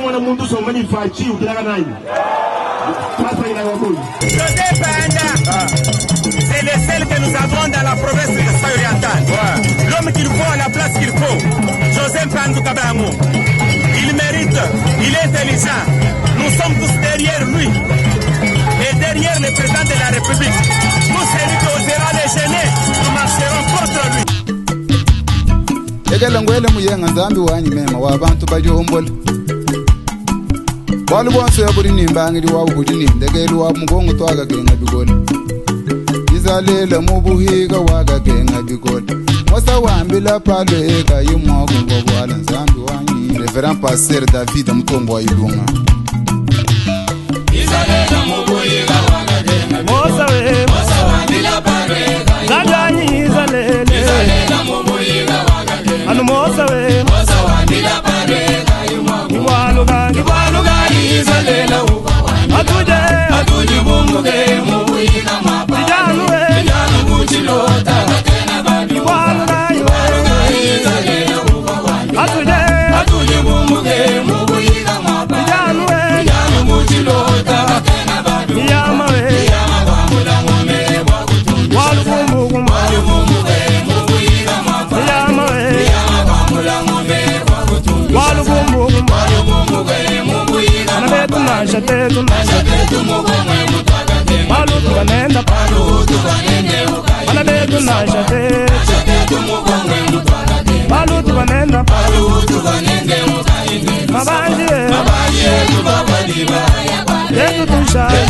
Nakamona muntu usomba ne Fatshi ukelakana nanyi. Tuasakidila wa bungi. José Panda, c'est le seul que nous avons dans la province de Kasaï Oriental. L'homme qu'il faut à la place qu'il faut. José Mpanzu Kabangu. Il mérite, il est intelligent. Nous sommes tous derrière lui. Et derrière le président de la République. Tout celui qui osera le gêner, nous marcherons contre lui. Ekela ngwele muyenga Nzambi wanyi mema wa bantu badiombola. Bualu buonso ya budi ni mbangidi wabu budi ni ndekelu wa mugongo twakakenga bikole. Izalele mu buhika wakakenga bikole. Mosa wambila palo eka yimwa kumva bwala Nzambi wanyi. Reverend Pasteur David Mutombo wa Ilunga. Mosa we, Nzambi wanyi Izalele. Anu Mosa we, Ngibwaluka, ngibwaluka Atuje, Tijanu we, Ngibwaluka, Atuje, Tijanu we, Iyama we, Walukumbukumbu, Iyama we, Walukumbukumbu, Ana betu nasha tetu Palu tukanenda Ana betu nasha tetu Palu tukanenda Mabanji Tetu tushale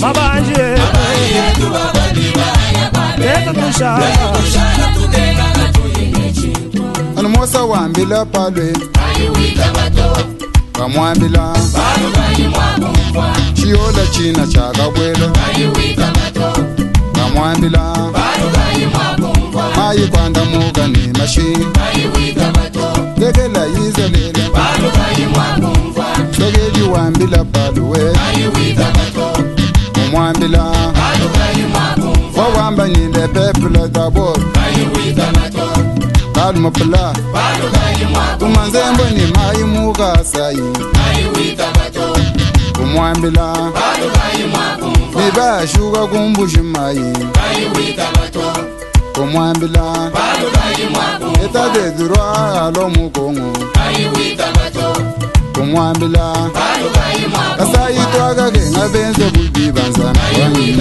Mabanji Tetu tushale Anu Mosa wambila palwe. Kamwambila. Chiola china chakabwela. Kamwambila. Mayi kwandamuka ni mashi. Lekela Izalele. Sekeli wambila palwe. Mumwambila. Wawamba nyinde peuple d'abord. Kalumapula. Tumanzembo ni mayi mukasayi. Kumwambila. Nibashuka kumbushi mayi. Kumwambila. État de droit alo mukongo. Kumwambila. Kasayi twakakenga benze bubi banzambi.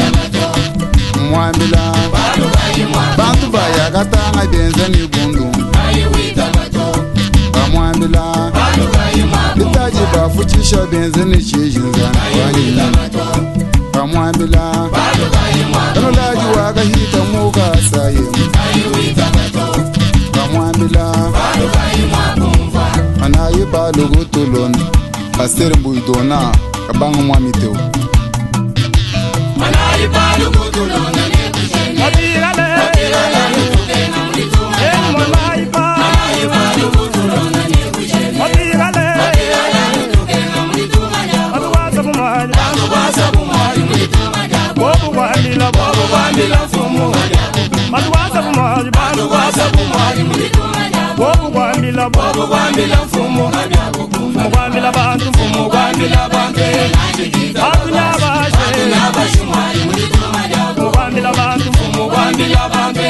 Mwambila. Bantu bayakatanga benze ni bundu. Bamwambila. Bitaji bafuchisha benze ni chijinzana. Bamwambila. Kanulaji wakahita mukasayi. Bamwambila. Anayi balugutulon. Pasteur Mbuidona kabanga mwamiteo. Matirale Eh mwanaipa Matirale Atuwaza bumwali Bobu kwambila bobu kwambila mfumu Matuwaza bumwali Bobu kwambila bobu kwambila mfumu Mfumu kwambila bantu mfumu kwambila bantu Bantu nyabashe Mfumu kwambila bantu mfumu kwambila bantu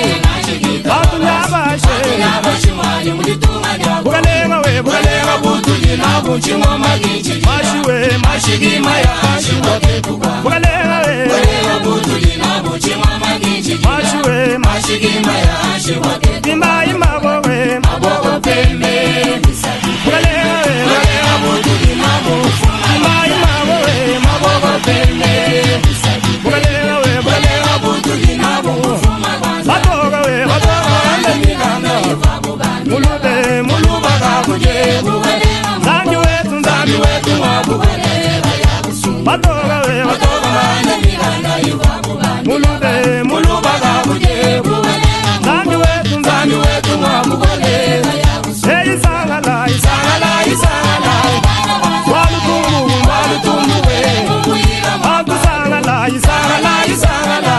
Bantu nyabashe Bukalenga we bukalenga Mashiwe Bukalenga we Mashiwe Imba imba we Bukalenga we Imba imba we Bukalenga we bukalenga Batoka we batoka Mulube muluba kakuje Nzambi wetu nzambi wetu Batoka we batoka Mulube muluba kakuje Nzambi wetu nzambi wetu Hey isangala isangala isangala Walutumbu walutumbu we Bantu sangala isangala isangala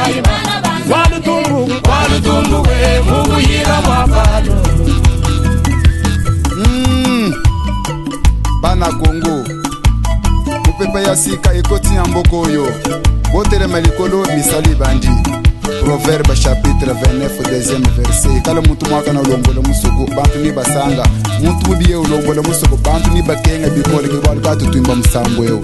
Walutumbu walutumbu we mubuyila mwapalo. Nzembo ya sika ekoti ya mboka oyo. Botelema likolo misali ebandi. Proverbe chapitre 29 deuxième verset. Kala muntu mwaka na ulombola musuku bantu ni basanga. Muntu mubiye ulombola musuku bantu ni bakenga bikole ke bwalu katutumba musambo eu.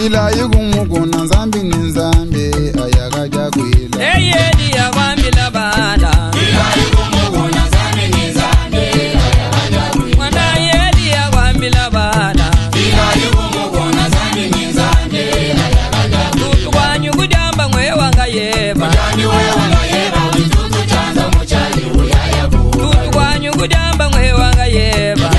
Ila yigumuguna nzambi ni nzambi ayakaja kuila. Eyeli yakwambila bana. Mwana yeli yakwambila bana. Tutu kwanyu kujamba mwe wanga yeba. Tutu kwanyu kujamba mwe wanga yeba.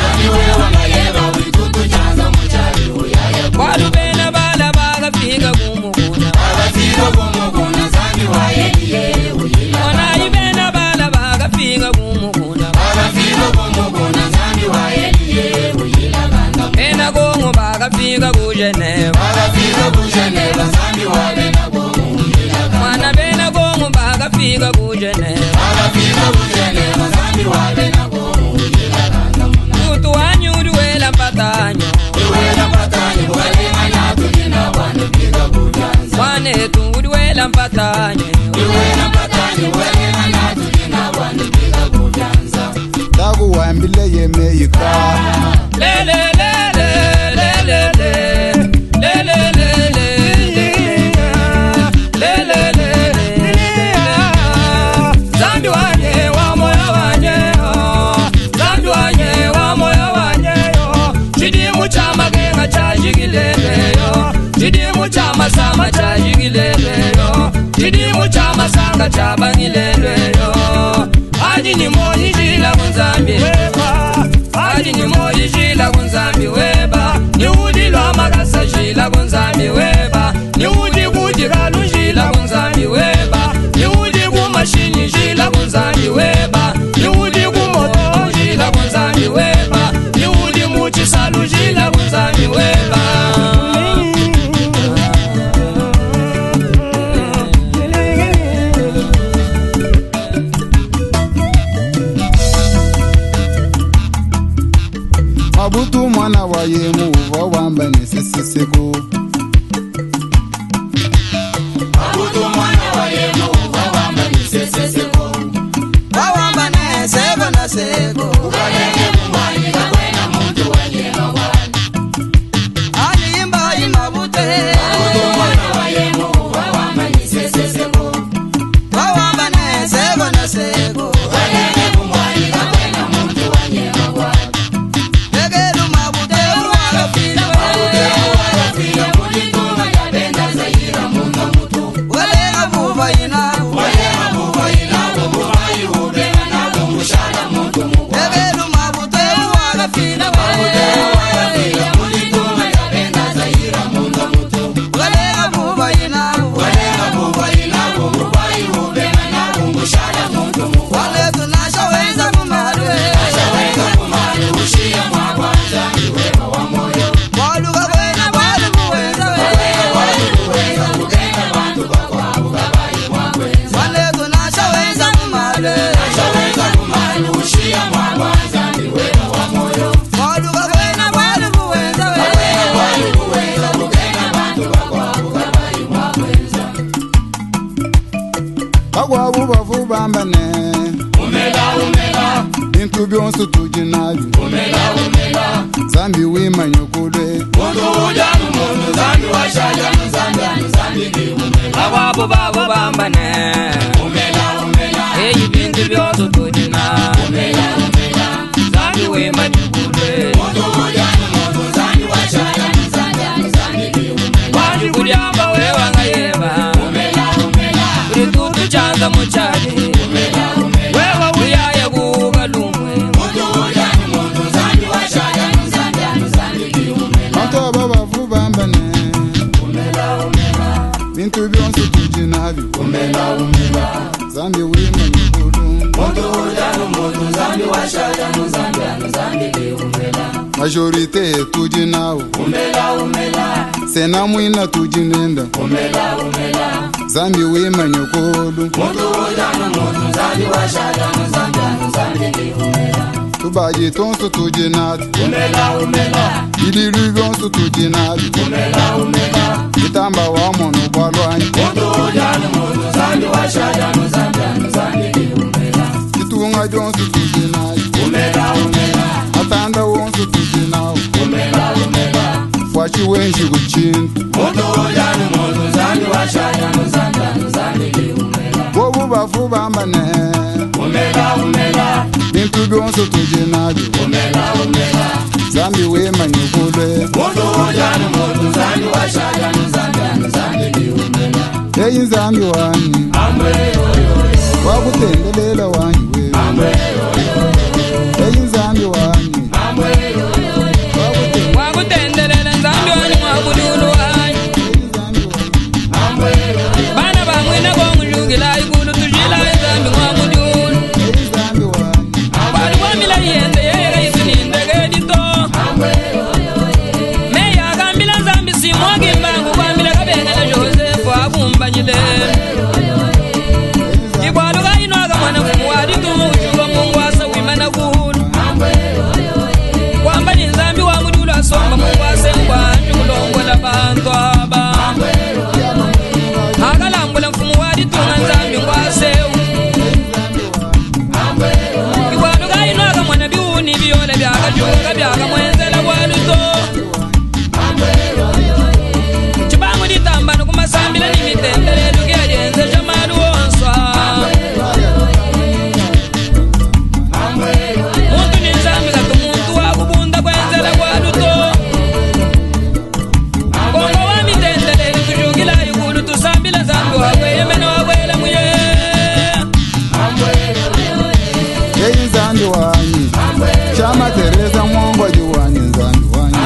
Kwalubena bala bakafika kumukuna. Mwana ibena bala bakafika kumukuna. Bena Kongo bakafika ku Geneva. Mwana bena Kongo bakafika ku Geneva. Tutu wanyu duwela mpatanyo. Mwane tu duwela mpatanyo. Takuwambile yemeyika. Le le le le le le le. Le le le le le. Le le le le le. Zambi wanye wa moyo wanye oh. Zambi wanye wa moyo wanye oh. Chidimu cha magenga cha jigilele yo. Chidimu cha masama cha jigilele yo. Chidimu cha masanga cha bangilele yo. Aji ni moyi jila kunzambi weba. Aji ni moyi jila kunzambi weba. Ni udi lwa makasa jila kunzambi weba. Ni udi kujikalu jila kunzambi weba. Ni udi kumashini jila kunzambi weba. Ni udi kumoto jila kunzambi weba. Ni udi muchisalu jila kunzambi weba. Mabutu mwana wa yemu uva wamba ni sisisiku. Wawamba ne seko na seko. Aliimba imabute. Wawamba ne seko na seko. Tegelu mabute uwagafile. Walenga vuva ina. Tegelu mabute uwagafile. Walenga vuva ina. Wale tunashaweza kumalwe. Waluka kwena walukuwenza Wale tunashaweza kumalwe. Waluka kwena walukuwenza Bagwabu bavu bambane. Bintu byonse tudi nabyo. Zambi wimanye kulwe. Ababu babu bambane. Eyi bintu byonse tudina. Zambi wimanyugulwe. Wanji kulyamba wewanga yeba. Buli tutu chanza muchali. Wewa uyaya kukalumwe. Bantu aba bavu bambane. Bintu byonse tudi nabyo. Zambi wimanye kulu. Majorité tudi nawo. Sena mwina tudi nenda. Zambi wimanye kulu. Tubaji tonso tudi nabi. Umela umela. Bililu byonso tudi nabi. Umela umela. Bitamba wa mono bwalwanyi. Muntu ujanu muntu Nzambi washajanu Nzambi anu Nzambi umela. Ditunga dyonso tudi nabi. Umela umela. Matanda wonso tudi nawo. Umela umela. Fwachi wenji kuchintu. Muntu ujanu muntu Nzambi washajanu Nzambi anu Nzambi umela. Bobu bafu bambane. Umela umela. Bintu byonso tudi nabyo. Umela umela. Nzambi wemanyukulwe. Muntu ujanu muntu Nzambi washajanu Nzambi anu Nzambi umela. Eyi Nzambi wanyi. Amwe oyo. Wakutendelela wanyi wewe. Amwe oyo. Eyi Nzambi wanyi. Amwe oyo. Wakutendelela Nzambi wanyi mwakudulu wanyi. Eyi Nzambi wanyi. Amwe oyo. Bana bamwina komujugila ikulu tujila Nzambi mwakudulu. Eyi Nzambi wanyi. Bwali bwamila yende yeyeka isunindeke dito. Meya akambila Nzambi simwakimbangu kwambila kabengela Josefu akumbanyile. Ibwaluka inwaka mwana mfumu waditunga ujuka Mungu asa wimana kuhulu. Kwamba ni Nzambi wa mudulu asomba Mungu asengwa anjukulongola bantu aba. Akalambula mfumu waditunga Nzambi ngwaseu. Ibwaluka inwaka mwana biuni biyole byakajuka byakamwenzela bwaluto. Chibangu ditambano kumasambila ni mitendelelo kyajenzeja malu wonswa. Muntu ni nzambi kati muntu wakubunda kwenzela bwaluto. Kongo wa mitendelelo tujungila ikulu tusambila nzambi wakweyemene wakwela muye. Eyi Nzambi wanyi. Chama Teresa mwongwaji wanyi Nzambi wanyi.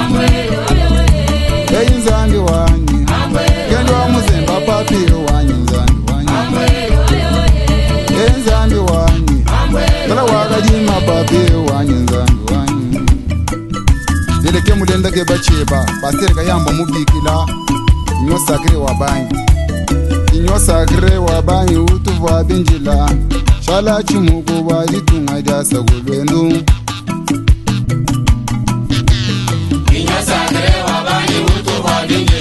Eyi Nzambi wanyi. Kendo wa muzemba papi wanyi Nzambi wanyi. Eyi Nzambi wanyi. Kala wakajima papi wanyi Nzambi wanyi. Leleke mulenda ke bacheba pasere kayamba mubikila inyo sacré wa bangi inyo sacré wa bangi utuvwa binjila shala chimuku wa ditunga dia sakulwendu.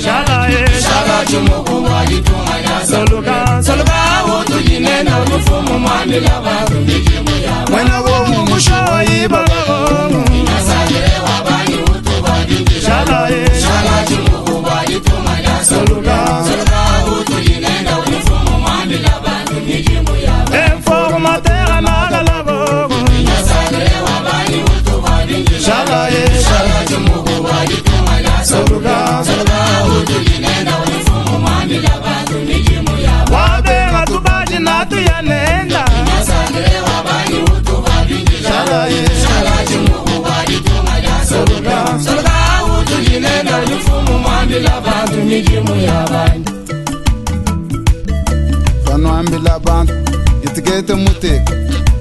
Shala e. Shala chumuku walitunga Soluka. Soluka utujinena ulufumu mwambila bantu mijimu ya Mwena womu Mushoyi baba. Inasagire wabanyi utubadindila Shala e. Shala chumuku walitunga Soluka. Soluka utujinena ulufumu mwambila bantu mijimu ya Informateur magalabo. Inasagire wabanyi utubadindila Shala e. Shala chumuku walitunga Soluka. Soluka utujinena ulufumu mwambila bantu mijimu ya Wabenga tubaji na tuyanenda. Inasagire wabanyi utubadindila Shala e. Shala chumuku walitunga Soluka. Soluka utujinena ulufumu mwambila bantu mijimu ya bantu Fanwambila bantu itikete muteka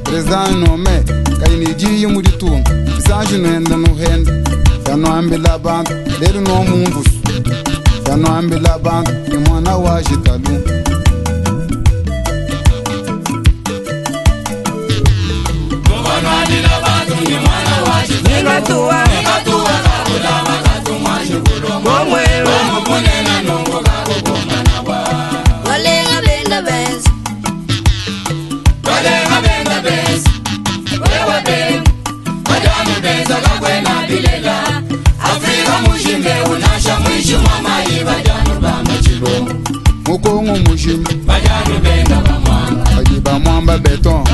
president nome kayinijiyi muditunga bisanji nwenda nuhenda fanwambila bantu lelu nomumvusu fanwambila bantu ni mwana wa jitalu. Ningatuwa. Bomwewe. Balenga benda benzi. Mukongo mujima badi bamwamba beton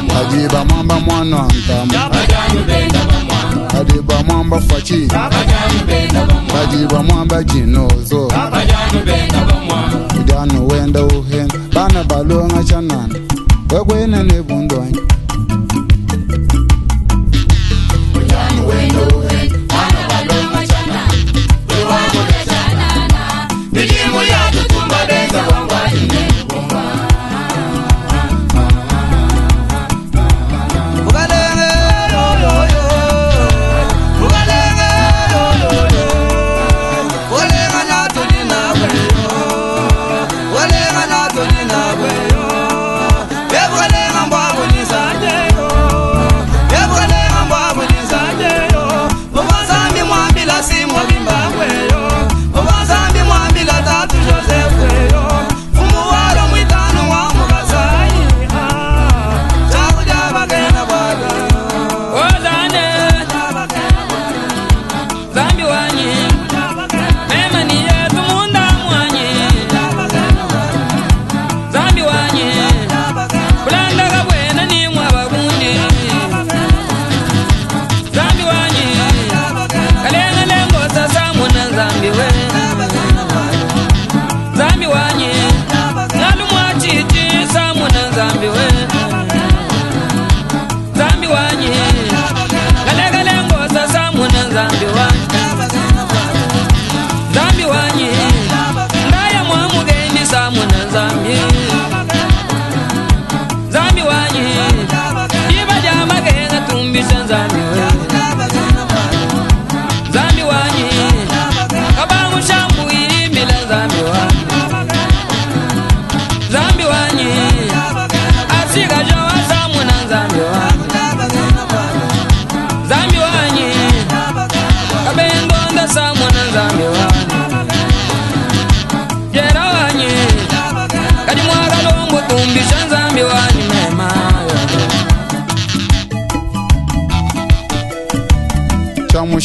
badi bamwamba mwana wa ntama badi bamwamba faci badi bamwamba jinozo ujano wenda uhenda bana balonga chanana wekwene nebundwanyi. Olenga na toni na gwe yo, Ebukalenga mbwa bonisa.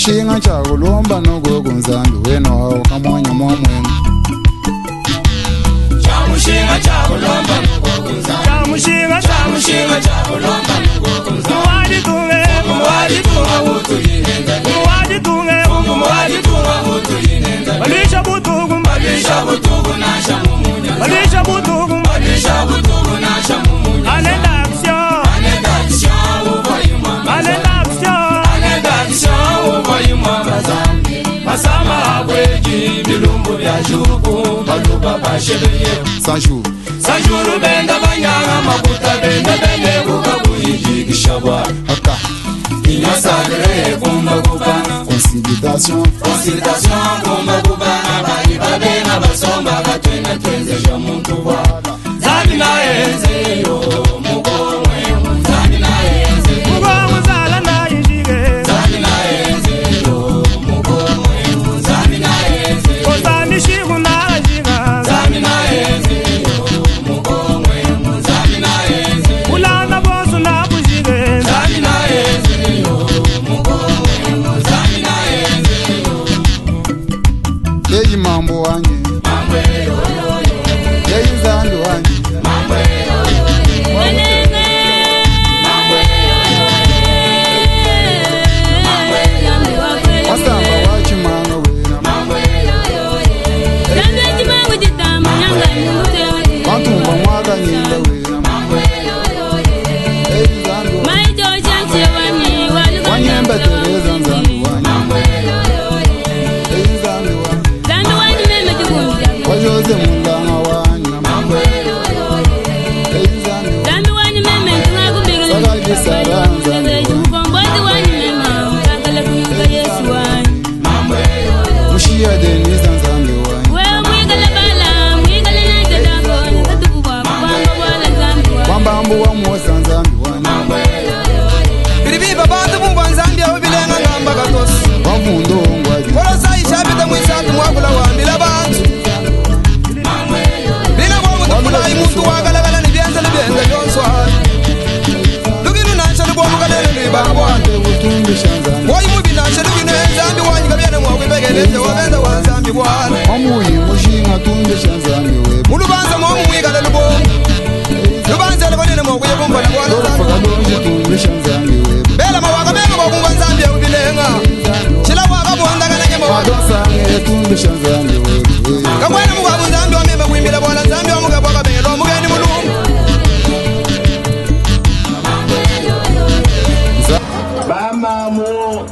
Mushinga chakulomba nogogo nzambi wenu awo kamwanya mwamwenga. Chamushinga chakulomba nogogo nzambi. Chamushinga Chamushinga chakulomba nogogo nzambi. Muwaditunge Muwaditunga utulinenda. Muwaditunge Muwaditunga utulinenda. Balisha butugu Balisha butugu nasha mumunya. Balisha butugu Balisha butugu nasha mumunya. Allez d'action Allez d'action uvoyimwa. Allez d'action Allez d'action uvoyimwa bazambi. Masama abweji bilumbu bya juku baluba bashebeye. Sanju Sanjuru benda banyanga makuta benda bende kukabuyijikishabwa. aka Inyosagre kumba kubana. consultation Consultation kumba kubana bali babenga basomba katwena twenzesha muntu bwa. Zambi naenzeyo mugomwe zambi naenze. Mugongo zala na yijige Zambi naenzeyo mugomwe zambi naenze. Kozami shigu na jiga Zambi naenzeyo mugomwe zambi naenze. Ulanda bosu na bujige Zambi naenzeyo mugomwe zambi naenzeyo. yeyi mambo wanye yeyi nzambi wanye wasamba wachimanga wena watumba mwakanyinda wena yeyi nzambi wanye wanyemba tereza nzambi wanye yeyi nzambi wanye wajoze mulanga wanye yeyi nzambi wanye mushiya denisa nzambi wanye wambambu wa mosa nzambi wanye Biribiba bantu bumva nzambi aho bilenga ngamba katosi. wavundo ngwaji Kolosa ishapita mwisatu mwakula wambila bantu. Bina kwa muntu wagalagala ni byenze ni byenze byonswa. Luginu nansha lubwomukalele lwibabwa. utumbisha nzambi Woyi mubi nansha luginu enzambi wanyika byene mwakwibegeleze wabenza wanzambi bwana. wamuyi mushinga tumbisha nzambi webe Mulubanza mwomu mwikala lubomu. Lubanza lukonene mwakuye kumbona bwana dorofa nzambi. kalonji tumbisha nzambi webe Bela mawaka benga bokumva nzambi yakubilenga. Chila waka buhandangana nyama waka. wadosange tumbisha nzambi webe Kakwena mukwabu nzambi wamemba kuimbila bwana nzambi wamukabwa kabengelo mugeni mulungu. Bamamu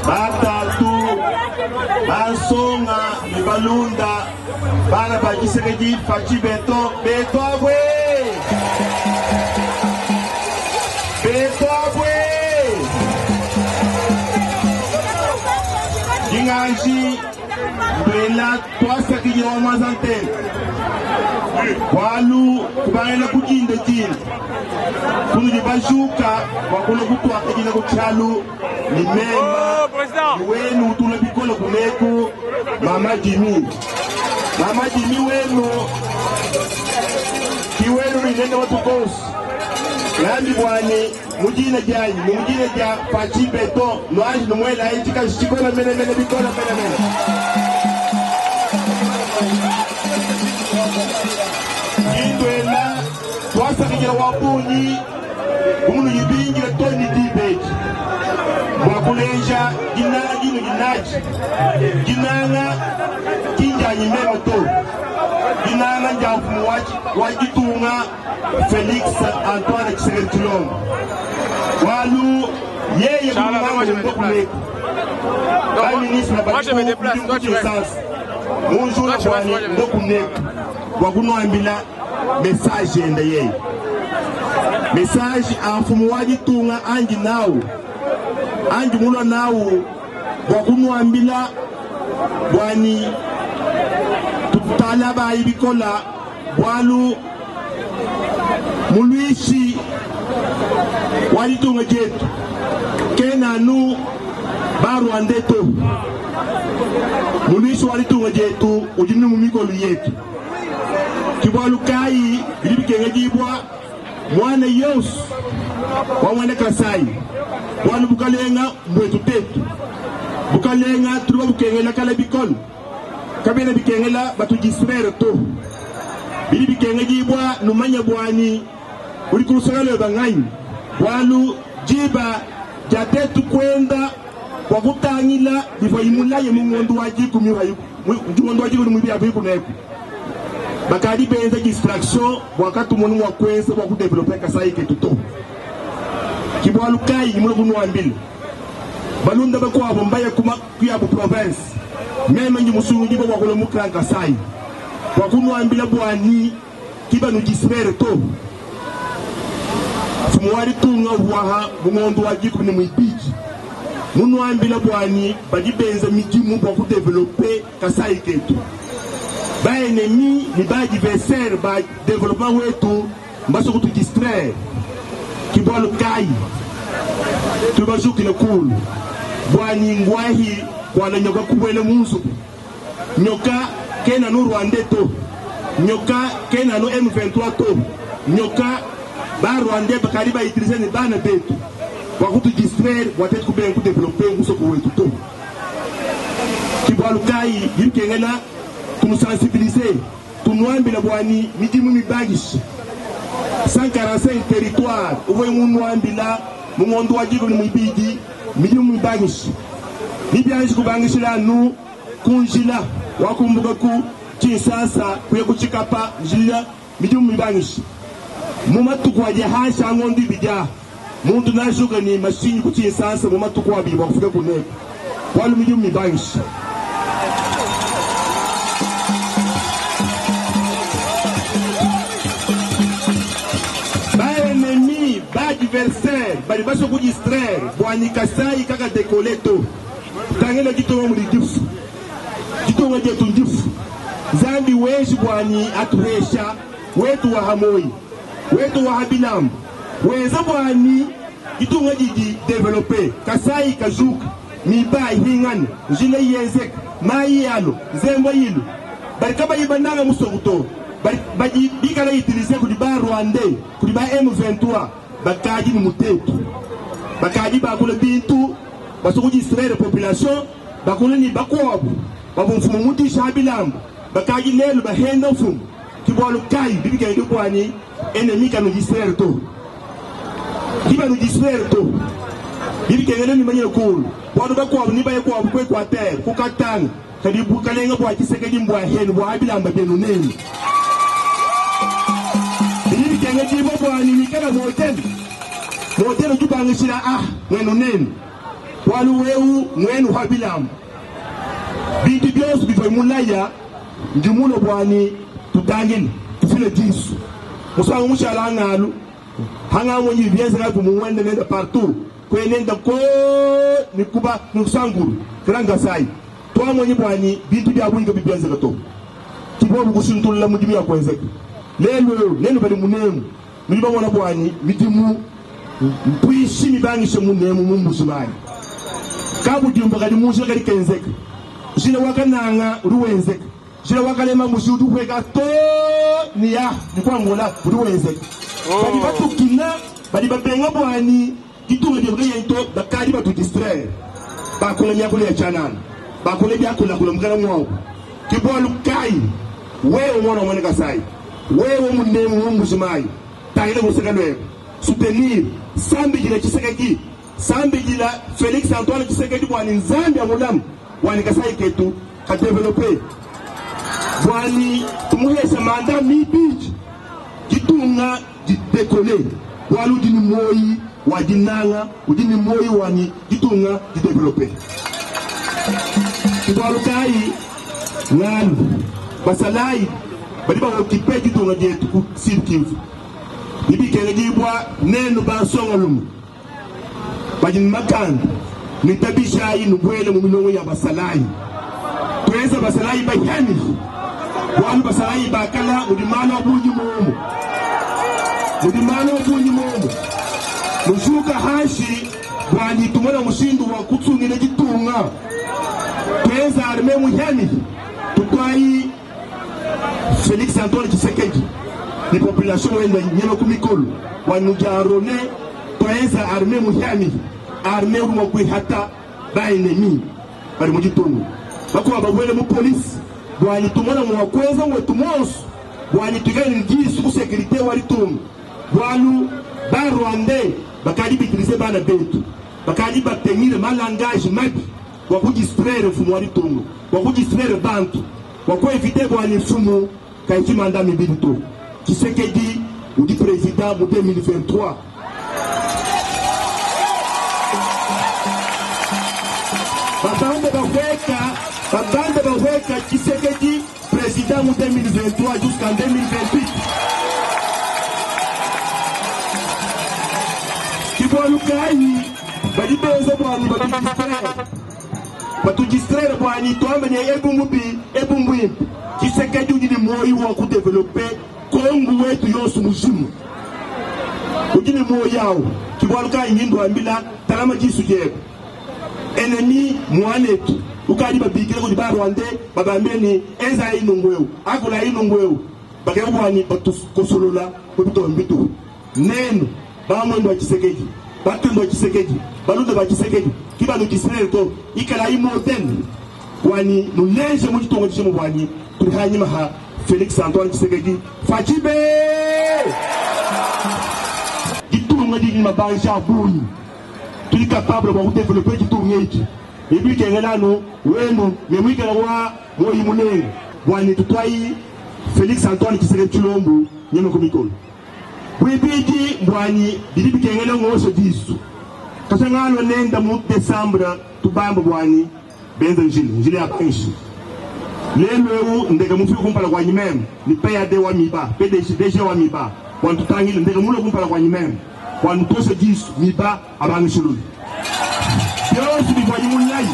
batatu basonga ni balunda bana ba Tshisekedi Fatshi Beton beto abwe beto abwe dinganji mbwela twasakidila wa mwazantene bwalu kubangela kujinda jina kunu bajuka bakuna kutwakidila kuchalu ni mema ni wenu utula bikola kuneku mama Jimi mama Jimi wenu kiwenu ninene watukosi ngambi bwani mujina janyi ni mujina ja Fatshi Beton nwanji numwela ichikashi chikola menemene bikola menemene indwela twasakidila wabunyi umunu yibingila toni dibeji bwakulenja dinanga dino dinaji dinanga kinjanyi mema to dinanga nja mfumu wa ditunga Felix Antoine Tshisekedi Tshilombo walu yeye kumangokuleka baministre balikuessence munjula bwani ndokuneka bwakunwambila message enda yeye message a mfumu wa ditunga anji nawu anji mulwa nawu bwakunwambila bwani tutala bayi bikola bwalu mulwishi wa ditunga dietu kenanu barwande to mulwishi wa ditunga dietu udi mu mikolo yetu kibwalu kayi bidi bikengedibwa mwana yonso wa mwene Kasai bwalu bukalenga mbwetu tetu Bukalenga tuluba bukengela kala bikole. Kabena bikengela batudistraire to. Bidi bikengedibua numanya buani udi ku luseke lueba nganyi, bualu diba dia tetu kuenda bua kutangila bivua imulaye mu ngondo wa dikumi ngondo wa dikumi muibidi avuiku neku. Bakadi benza distraction bua katumonu mua kuenza bua kudeveloper Kasai ketu to. Ki bualu kayi ndi mulue kunuambila. Balunda bakuabu mbaya ku yabu province, meme ndi musungudibue bua kulua mu Grand Kasai bua kunuambila buanyi ki banudistraire to. Mfumu wa ditunga uvuaha mu ngondo wa dikumi ne muibidi munuambila buanyi badi benza midimu bua kudeveloper Kasai ketu. Ba ennemis ne ba adversaires ba developpement wetu mbasue kutudistraire. Ki bualu kayi tudi bajukile kulu buanyi nguahi kuala nyoka kubuela mu nzubu. Nyoka kena anu Rwandais to, nyoka kena anu M23 to, nyoka ba Rwandais bakadi ba utiliser ne bana betu bua kutudistraire bua tetu kubenga kudevelopper musoko wetu to. Ki bualu kayi bidi bikengela tunusensibiliser, tunuambila buani midimu mibangisha 145 territoires uvua munuambila mu ngondo wa dikumi ne muibidi midimu mibangisha mibianji kubangishila anu ku njila wa kumbuka ku Tshinsansa kuya ku Tshikapa njila midimu mibangisha mu matuku adi hanshi a ngondo ibidi aa. Muntu najuka ne mashinyi ku Tshinsansa mu matuku abidi bua kufika ku Neku bualu midimu mibangisha. Ba ennemis, ba adversaires badi basue ku distraire buanyi Kasai kaka decoller to. Tangila ditunga mudi difu. Ditunga dietu ndifu. Nzambi wenji buanyi atuhesha wetu wa hamoyi, wetu wa habilamba. Wenza buanyi ditunga didi developper, Kasai kajuka, miba ihingane, njila yenzeka, mayi alu, nzembo ilu. Badi kabayi bananga musoko to, badi bikala utiliser kudi ba Rwandais, kudi ba M23 bakadi ne mutetu, bakadi bakula bintu basua kudistraire population, bakula ne bakuabu bavua mfumu mudisha ha bilamba bakadi lelu bahenda mfumu. Ki bualu kayi bidi bikengela buanyi ennemi kanudistraire to, ki banudistraire to, bidi bikengela numanyine kulu bualu bakuabu ne baye kuabu ku Equateur, ku Katanga, kadi bukalenga bua Tshisekedi mbua henu bua ha bilamba bienu nenu. Bidi bikengedibua buanyi nuikala modele, modele udi ubangishila a muenu nenu, bualu wewu muenu ha bilamba bintu bionso bivua mulaya. Ndi mulue buanyi tutangile, tufile disu. Musangu mushala hangalu hangamonyi bienzeka bu muwende nenda partout kwenenda ko ni kuba ni kusanguru Grand Kasai twamonyi buanyi bintu bia bungi kabi bienzeka to. Kibobu kushintulula mudimu ya kuenzeka lelu eu nenu badi munemu nudi bamona buanyi midimu mpuishi mibangishe munemu mu mbuji mayi kabudimba kadi munjila kadi kenzeka. Njila wa Kananga udi wenzeka, njila wa Kalema Mbuji udi uhueka to ne ya ne ku Angola udi wenzeka. Badi batukina, badi babenga buanyi ditunga dietu kayenyi to, bakadi batu distraire, bakula miakulu ya tshianana, bakula biakulakula mukana muabu. Ke bualu kayi wewe muana wa muena Kasai, wewe munemu mu Mbuji Mayi, tangila luseke luebe, soutenir, sambidila Tshisekedi. Sambidila Felix Antoine Tshisekedi buani Nzambi amulamu buani Kasai ketu ka developper buani tumuhesha mandat mibidi ditunga di decoller bualu udi ni moyi wa dinanga udi ni moyi wani ditunga di developper bualu kayi ngalu basalayi badi ba occuper ditunga dietu ku Sud Kivu bibikengedibua nenu bansongalume. Badi ne makanda, nuitabishayi nubuele mu milongo ya basalayi. Tuenza basalayi bahianyi, bualu basalayi ba kala mudi malu a bungi muomu, mudi malu a bungi muomu. Nujuka hanshi buanyi tumona mushindu wa kutsungila ditunga. Tuenza armee muhianyi, tutuayi Felix Antoine Tshisekedi ni population wenda nyema ku mikolo wa nudiarone tuenza armee muhiami, armee udi mua kuihata ba ennemi. Badi mu ditunga, bakuabu babuele mu polisi bua tumona mua kuenza wetu muonso bua tuikale ne disu ku securite wa ditunga, bualu ba Rwandais bakadi bitilize bana betu, bakadi batenire malangage mabi bua kudistraire mfumu wa ditunga, bua kudistraire bantu, bua kuevite bua mfumu kaiki manda mibili to. Tshisekedi udi president mu 2023. Babande bahueka, babande bahueka Tshisekedi président mu 2023 jusqu'en 2028. Kibwalu kayi badi benza bwani batudistraire, batudistraire bwani twambe ne ebu mubi ebu mbwimpe. Tshisekedi udi ne moyo wa kudevelope Kongo wetu yonso mujima, udi ne moyo awu. Kibwalu kayi ngindwambila talama disu diebe ennemi mwanetu ukadi babikile kudi ba Rwandais babambile ni enza inungu eu akula inungu eu bakeka bwani batukosolola kubitombitu nenu bamwendo wa Tshisekedi, batendo wa Tshisekedi, balunda ba Tshisekedi kibanu Israel to ikala imoderne wani nuleje mu ditongo dishimo bwani tuli hanyuma ha Felix Antoine Tshisekedi Fachibe ditunga dili mabanja abunyi tuli capable bwa kudevelope ditunga eki ibikengelano wenu memwikala wa moyi munene bwani tutwai Felix Antoine Tshisekedi Tshilombo nyema kumikolo bwibidi mbwani bili bikengela ngosho disu kasangalo nenda mu Desembre tubamba bwani benza njili njili ya banshi lelo eu ndeke mufika kumpala kwa nyimeme ni PAD wa miba PDG DG wa miba bwani tutangile ndeke mulo kumpala kwa nyimeme bwani toshe disu miba abangishululu byonse bivwanyi mulayi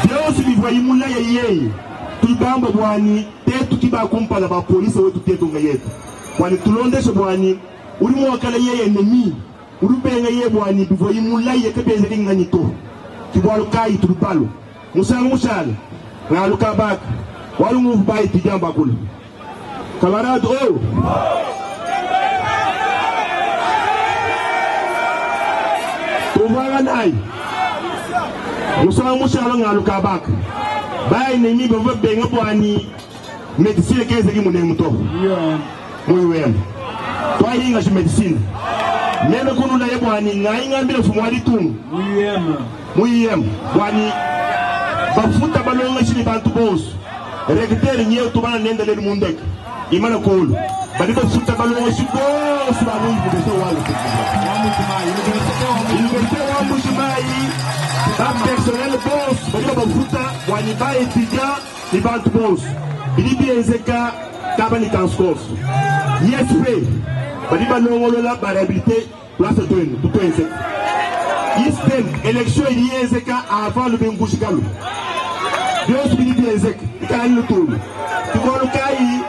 byonse bivwanyi mulayi yeye tubamba bwani tetu kiba kumpala ba polisi wetu tetu nga yetu bwani tulondeshe bwani uri mwakala yeye ennemi uri benga ye bwani bivwanyi mulayi yekabenze kinganyi to kibwalu kayi tulubalo musango mushale ngaluka baka walu nguvu bayi tijamba kula camarade oh tuvanga nayi musango mushalo ngaluka baka bayi nemi bava benga bwani medicine keze ki munemu to muiwema twayinga shi medicine meme kunula ye bwani ngayingambile mfumu wa litunga muiyema bwani bafuta balonga shini bantu bonso recteur nyewe tubana nenda lelu mundeka imana kulu bali bafuta balonga shi bonso ba mu université wa université wa Mbuji-Mayi ba personnel bonso bali bafuta bwani ba étudiant ni bantu bonso bili bienzeka kaba ni transport ISP bali balongolola ba réhabilité place twenu tutwenzeka ISTEM élection iliyenzeka avant le bengushikalu byonso bili bienzeka ikali lutulu tikolu kayi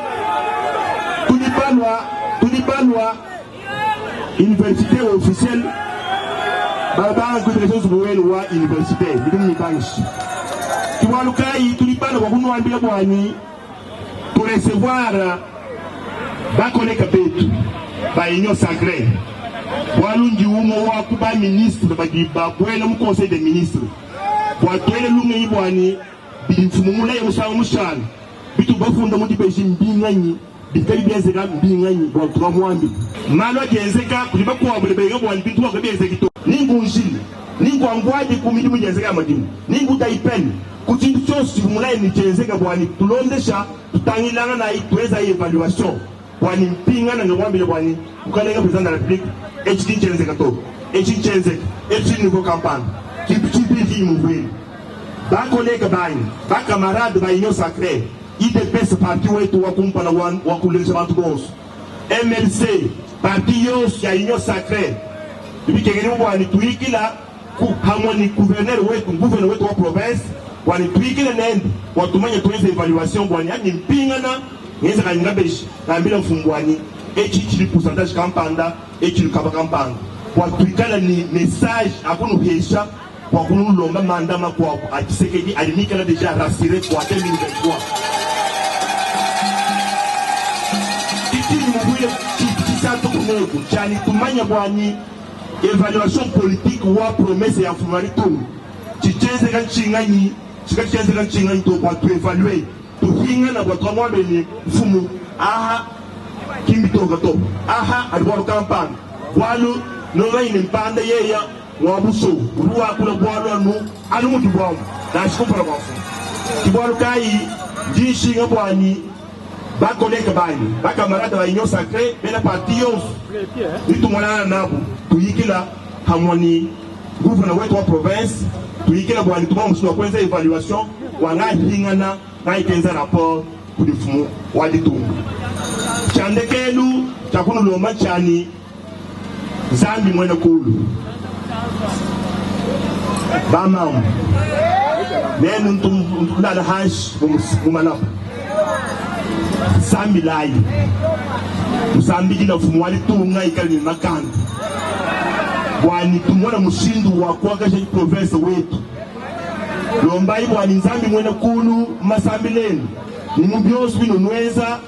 tulibalwa tulibalwa université officielle babanga kuirekesha zubuwenu wa université bili mibanshi tiwalu kayi tulibalwa kwa kunwambila bwani turecevoir bakoleka betu ba union sacrée bwalungi umo wa kuba ministre badi babwela mu conseil des ministres bwatwele lungenyi bwani bili mfumu mulaye musango mushana bitu bafunda mu dibeji mbinganyi bikali byenzeka mbinganyi bwa tuka mwambi malo agenzeka kuli bakuwabule benga bwani bintu bako byenzeka to ningu njili ningu angwadi ku midimu gyenzeka madimu ningu daipeni ku kintu kyonse mulaye nikyenzeka bwani tulondesha tutangilanga nayi tuweza evaluation bwani mpingana ngewambile bwani ukalenga président de la république eki kinkyenzeka to eki nkyenzeka eki niko kampani kintu kibi muvwini bakoleka banyi bakamarade ba union sacrée IDPS parti wetu wa kumpala wa kulesha bantu bonso MLC parti yonso ya union sacrée ibikengeli bwani tuikila ku hamwe ni gouverneur wetu gouverneur wetu wa province bwani tuikile nende watumanye tuenze evaluation bwani yani mpingana ngeza kanyinga beshi ngambila mfumu bwani eki kili pourcentage kampanda eki lukaba kampanda bwatuikala ni message akunuhesha kwa kunulomba manda makwabo a Tshisekedi alimikala déjà rassuré kwa 2023 kitini mubwile chisatu kuneku chani tumanya bwani Evaluation politique wa promesse ya mfumu wa ditunga tshitshienzeka ntshinganyi tshika tshienzeka ntshinganyi to bua tu evaluer tuhingana bua tuamuambe ne mfumu aha kimbitoka to aha adi bualu kampanda bualu nonganyi ne mpanda yeya wa buso udi wakula bualu anu anu mudi buamu nansha kumpala kua mfumu ki bualu kayi ndi nshinga buanyi ba collègue banyi ba camarade ba union sacrée bena parti yonso nitumonana nabu tuyikila hamwe ni gouverneur wetu wa province tuyikila bwani tumona mushindu wa kuenza evaluation wa ngahingana ngayikenza rapport kudi mfumu wa ditunga tshiandekelu tshia kunulomba tshiani Nzambi mwene kulu bamamu nenu ntumulala hanshi mumalapa sambilayi musambidila mfumu wa ditunga ikale ne makanda bwani tumona mushindu wa kuakaja province wetu lombayi bwani Nzambi mwene kulu masambilenu ni mu bionso bino nweza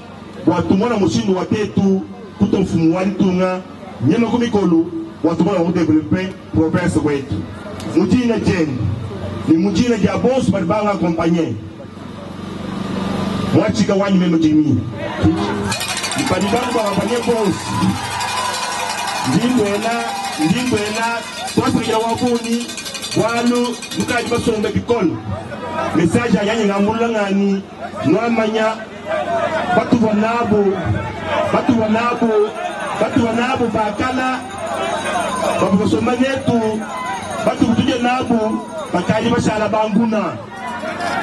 bua tumona mushindu wa tetu kuto mfumu wa ditunga nyema ku mikolu bua tumona ku developper province wetu mu dina diende ni mu dina dia bonso badi banga accompagner mwatshika wanyi meme Jimmy badi bangu bakampanye bonso ndindwela ndindwela twasakila wa bungi bualu nukadi basombe bikole message ayanyi ngambulula ngani nwamanya batuvua nabu batuvua nabu batuvua nabu bakala bavua basomba netu batuvua tudie nabu bakadi bashala banguna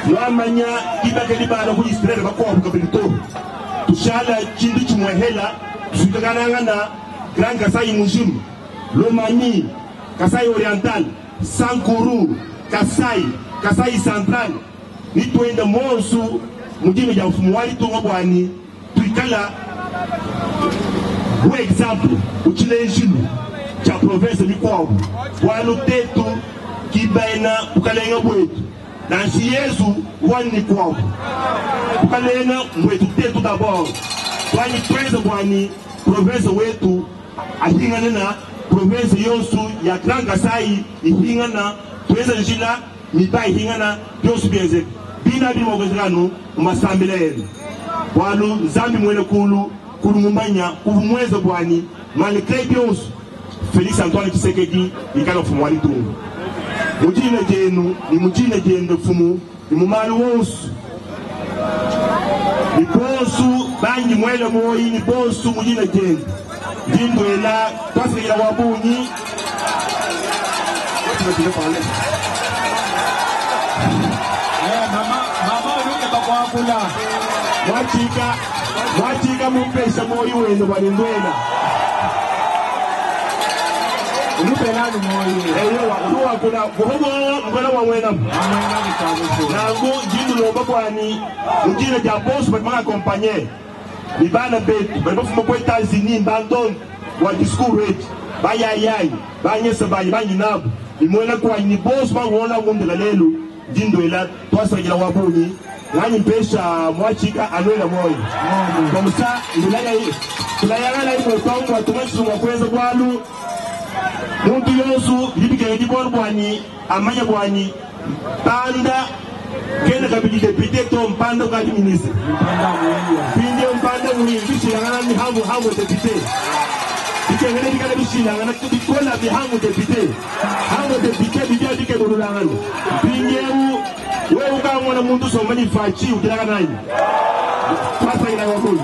nwamanya dibaka dibala ku Israele bakuabu kabidi to tushala tshintu tshimuehela tusuikakanangana Grand Kasai mujima Lomami Kasai Oriental Sankuru Kasai Kasai Central nituenda monsu mudimi dia mfumu wa ditunga buani tuikala bu exemple utshilejilu tshia province mikuabu bualu tetu kibaina bukalenga buetu nansi Yezu wani kuabu bukalenga mbuetu tetu d'abord tuanyi tuenza buani province wetu ahingane na province yonsu ya Grand Kasai ihingana tuenza njila miba ihingana byonso bienzeka bina bili mwakwenzekanu mumasambila enu bualu Nzambi mwene kulu kulu mumanya kuvu mweza bwani malgré byonso Felix Antoine Tshisekedi ikala mfumu wa ditunga mujina dienu ni mujina diende mfumu ni mumali wonso ni bonsu bangi mwele moyi ni bonsu mujina diende ndindwela twafikila wa bungi. Mwachika mwachika mumpesha moyi wenu bwalindwela Ulupelani moyi. Eyowa luwakula kuhubwo mkola wa mwena nangu njindulomba bwani mujina dia bonso badi bakakompanye ni bana betu badi bafuma ku Etats-Unis mbandongo wa discours wetu bayayayi banyesa banyi banyinabu nimwena kwanyi ni bonso bakuona ngundela lelu ndindwela twasakila wa bungi nganyi mpesha mwachika anwela moyo bamusa ndulaya tulayangana imwe twangu tumwesumwa kwenza bwalu muntu yonsu bidibikenge dibwalu bwanyi amanya bwanyi mpanda kene kabidi député to mpanda ukadi ministre pinde mpanda muhili bishilangana ni hamu hamu député bikengene bikala bishilangana bikola bihamu député hamu député bijia bikebululangana mpingewu wewe ukamona muntu soma ni fachi ukilaka nanyi twasakila wakulu.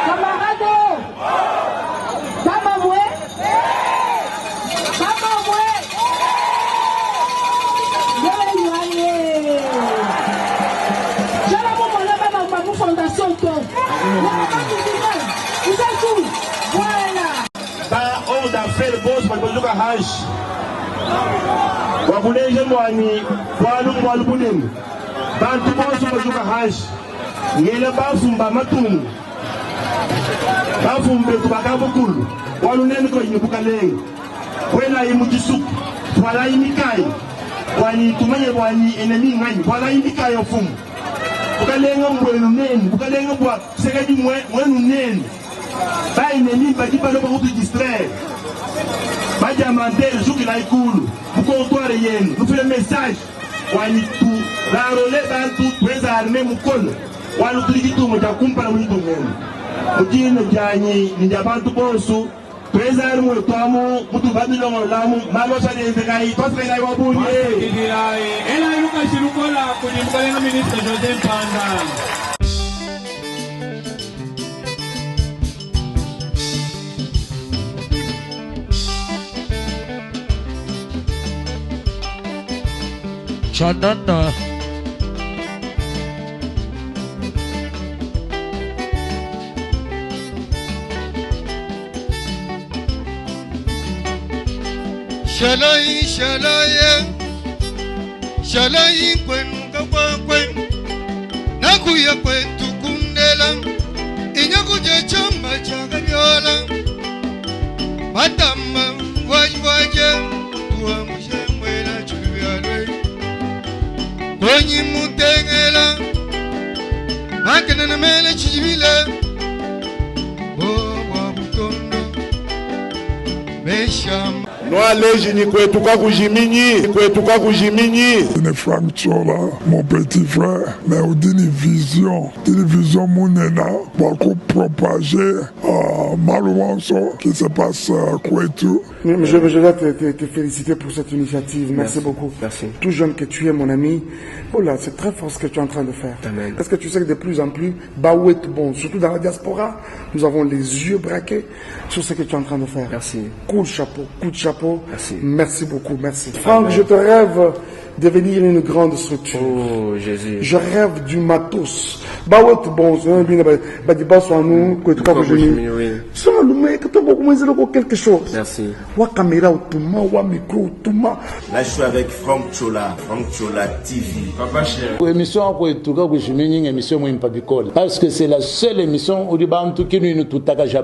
Camarade, Bamamwe, Bamamwe, Fondation To. Vous êtes où? Voilà. Ba homme d'affaires boss bakozuka hash wakuleje mwani bwalu bwalu bunene bantu bonso bazuka hash ngela bafumba matungu bafumbe tubakabukulu bwalu nene ko yibukalenga kwela imujisuku twala imikai bwani tumanye bwani enemi nganyi bwala imikai ofumu bukalenga mbwenu nene bukalenga bwa sekedi mwenu nene Ba ennemis badi balua bua kutudistraire. Ba diamantaires jukilayi kulu mu comptoir yenu nufile message wanyi tu enrole bantu tuenza armee mukolo walu tudi ditunga dia kumpala mu ditunga emu. Mu dina dianyi ne dia bantu bonsu tuenza anu muetu amu mutuva bilongolola amu malu onso adi enzekayi tuasakidila wa bungi. Tuasakidilayi. Elayi lukashi lukola kudi mukalenga ministre Jose Mpanda. Chanana. Shalai shalaye shalai kwenu kakwakwe nakuya kwetu kundela inyakuja chamba chakabyola matamba wajwaje tuamushemwela chubyalwe konyi mutengela makenene mele chijibile bobwa butondo meshama Nwaleji kwetu kakujiminyi kwetu kakujiminyi Ne Frank Chola, mon petit frère, mais une vision, une vision munena pour propager malu qui se passe kwetu. Je, je dois te, te, te féliciter pour cette initiative. Merci, Merci. beaucoup. Merci. Tout jeune que tu es, mon ami, oh là, c'est très fort ce que tu es en train de faire. Amen. Parce que tu sais que de plus en plus, Baouet, bon, surtout dans la diaspora, nous avons les yeux braqués sur ce que tu es en train de faire. Merci. Coup de chapeau, coup de chapeau. Merci. Merci beaucoup, merci. Franck, je te rêve devenir une grande structure. Oh Jésus. Je rêve du matos. Bawet bon, badi baso anu kwetu Kwa kwa kujini. kujini, oui. So lume kato beaucoup quelque chose. Merci. Wa caméra utuma, wa micro utuma. Là, je suis avec Franck Chola, Franck Chola TV. Papa cher. Émission kwetu kakujiminyi émission mwimpa bikole parce que c'est la seule émission udi bantu kinwinu tutakaja.